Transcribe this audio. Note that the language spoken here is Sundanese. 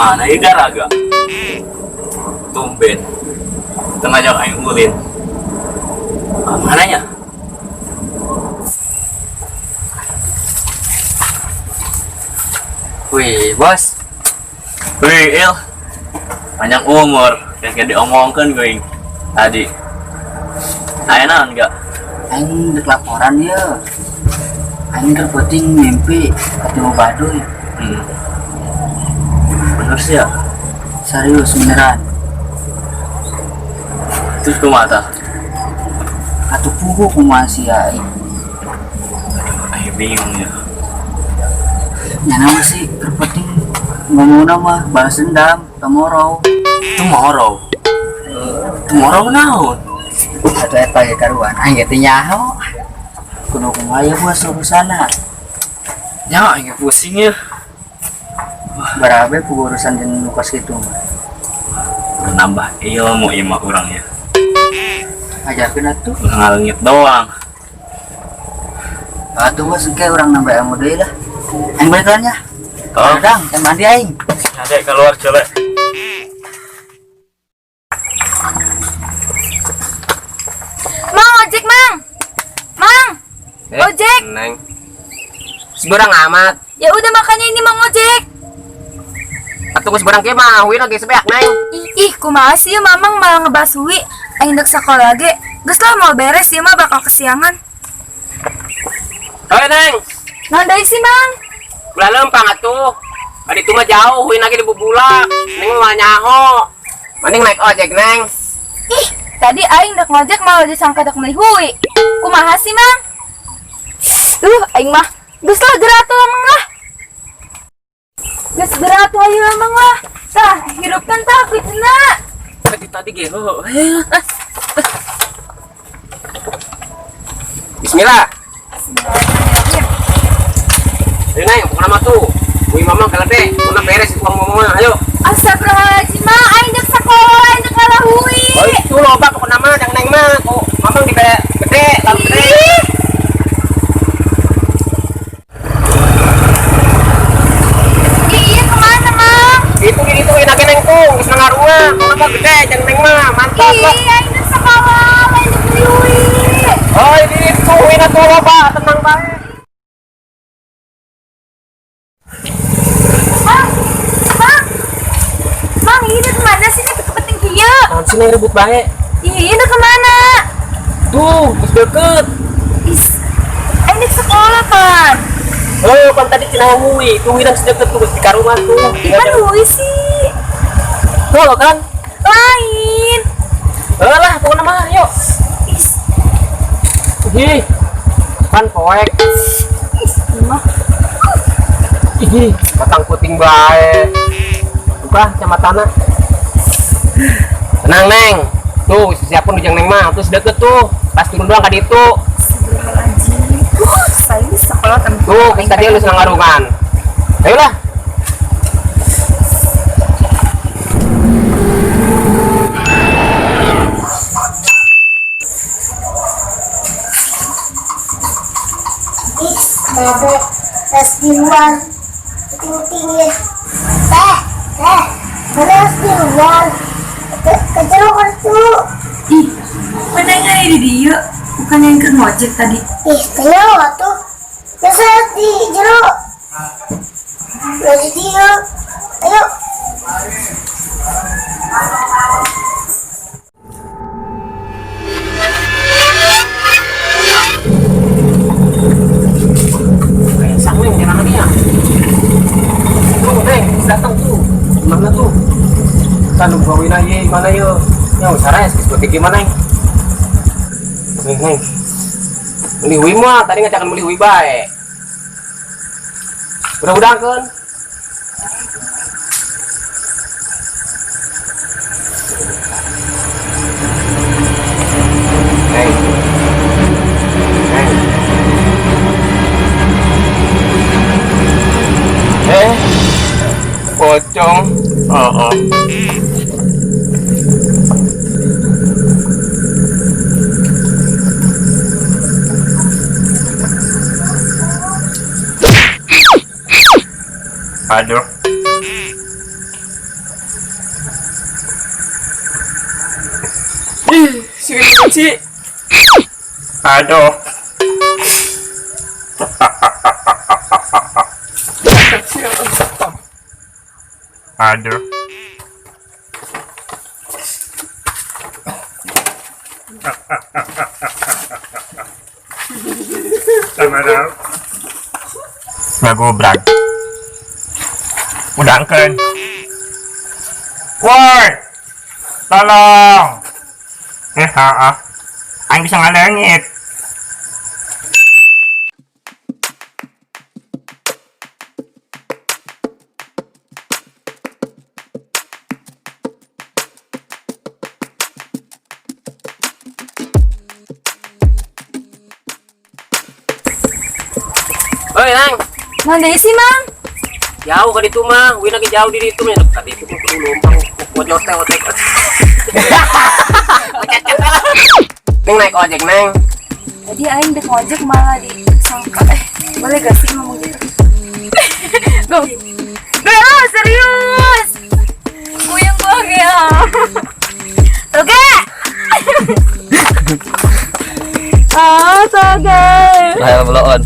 Mana ya garaga? Tumben. Tengah jam aing ulin. Ah, mananya? Wih, bos. Wih, Il. Panjang umur. Kayak diomongkan gue tadi. Aya naon enggak? Aing dek laporan ya. Aing keur peuting mimpi ketemu baduy. Bener sih ya. Serius beneran. Terus kumaha tah? Atuh puguh kumaha sia aing. Aing bingung ya. Nya naon sih keur peuting ngomongna mah balas dendam, tomorrow. Tomorrow. Tomorrow naon? Atuh eta ge karuan aing ge teu nyaho. Kudu kumaha ya bos urusanna. Ya, aing pusing ya. Barabe puguh urusan jeung nu kos kitu mah. Nambah ilmu ieu mah urang ya. Ajarkeun atuh. Ngalengit doang. Atuh bos engke urang nambah ilmu deui lah. Aing balik lah nya. Oh. Dadang, teh mandi aing. Adek keluar colek. Mang ojek, Mang. Mang. Ojek. Neng. Seberang amat. Ya udah makanya ini Mang ojek. Atuh geus barang kieu mah huina geus beak, Neng. Ih, kumaha sih ya Mamang malah ngebahas hui. Aing dek sekolah ge. Geus lah mau beres ieu mah bakal kesiangan. Hei, Neng. Naon deui sih, Mang? Ulah lempang atuh. Tadi itu mah jauh, huina ge di bubulak. Neng mah nyaho. Mending naik ojek, Neng. Ih, tadi aing dek ngojek malah disangka dek meuli hui. Kumaha sih, Mang? Aing mah geus lah geura atuh Mang lah. Geus geura atuh ayo Mang lah. Tah, hirupkeun tah kucina. Tadi tadi ge heuh. Bismillah. Bismillahirrahmanirrahim. Ayo Neng, pokokna mah tuh. Hui mamang kalede, pokokna beres uang mamang mah, ayo. Astagfirullahaladzim, Mang, aing dek sekolah, aing dek ngalah hui. Oh, itu loba pokokna mah, jangan Neng mah. Kok mamang dibere gede, lalu gede. Ih. Ih, kemana, Mang? Itu gitu, enak Neng tuh, geus nangarua. Pokokna mah gede, jangan Neng mah, mantap lah. Ih, aing dek sekolah, aing dek beli hui. Oh, ini itu, ini tuh loba, tenang bae. Mang, Mang, Mang, ini kemana sih? Ini kepenting kieu. Naon sih Neng ribut bae? Ih, ini kemana? Tuh, geus deket. Is, aing dek sekolah, Pan. Oh, kan tadi cenah hui, tuh hui geus deket tuh, geus di karungan tuh. Ih, kan hui sih. Tuh lo kan? Lain. Heuh lah, pokokna mah, yuk. Is. Ih, kan poek. Is, mah. Ih, batang puting bae. Buka kacamatana. Tenang, Neng. Tuh, siapun di Neng mah, terus deket tuh. Pas turun doang ka ditu. Astagfirullahaladzim. Saya ini sekolah temen. Tuh, geus tadi geus ngarungan. Ayolah. Ih, babe, tes di luar. Ting-ting ya. Teh, teh, mana harus di luar? Ke jero kartu. Ih, mana yang ada di dia? Bukan yang ke ngojek tadi. Ih, kenapa tuh? Biasa di jero. Udah di dia. Ayo. Sang Neng, jangan lagi ya. Tuh, Neng, datang tuh. Mana tuh? Kan bawin aja, mana yo? Ya, usara ya, seperti gimana, Neng? Neng, Neng. Beli hui mah, tadi ngajakan beli hui bae. Udah-udah kan? Neng. Neng. Pocong. Oh, oh. Aduh. Ih, si kunci. Aduh. Aduh. Sama dong. Ngagobrag. Udangkeun. Woi. Tolong. Eh, ha, Aing bisa ngaleungit. Oi, Nang. Mana deui sih, Mang? Jauh ka ditu mah, wina ge jauh di ditu mah. Tadi itu kudu lumpang ojek teh ojek. Neng naik ojek, Neng. Tadi aing dek ngojek malah disangka boleh gak sih ngomong gitu? Go. Go, serius. Puyeng gua kayak. Toge. Ah, toge. Lahir beloon.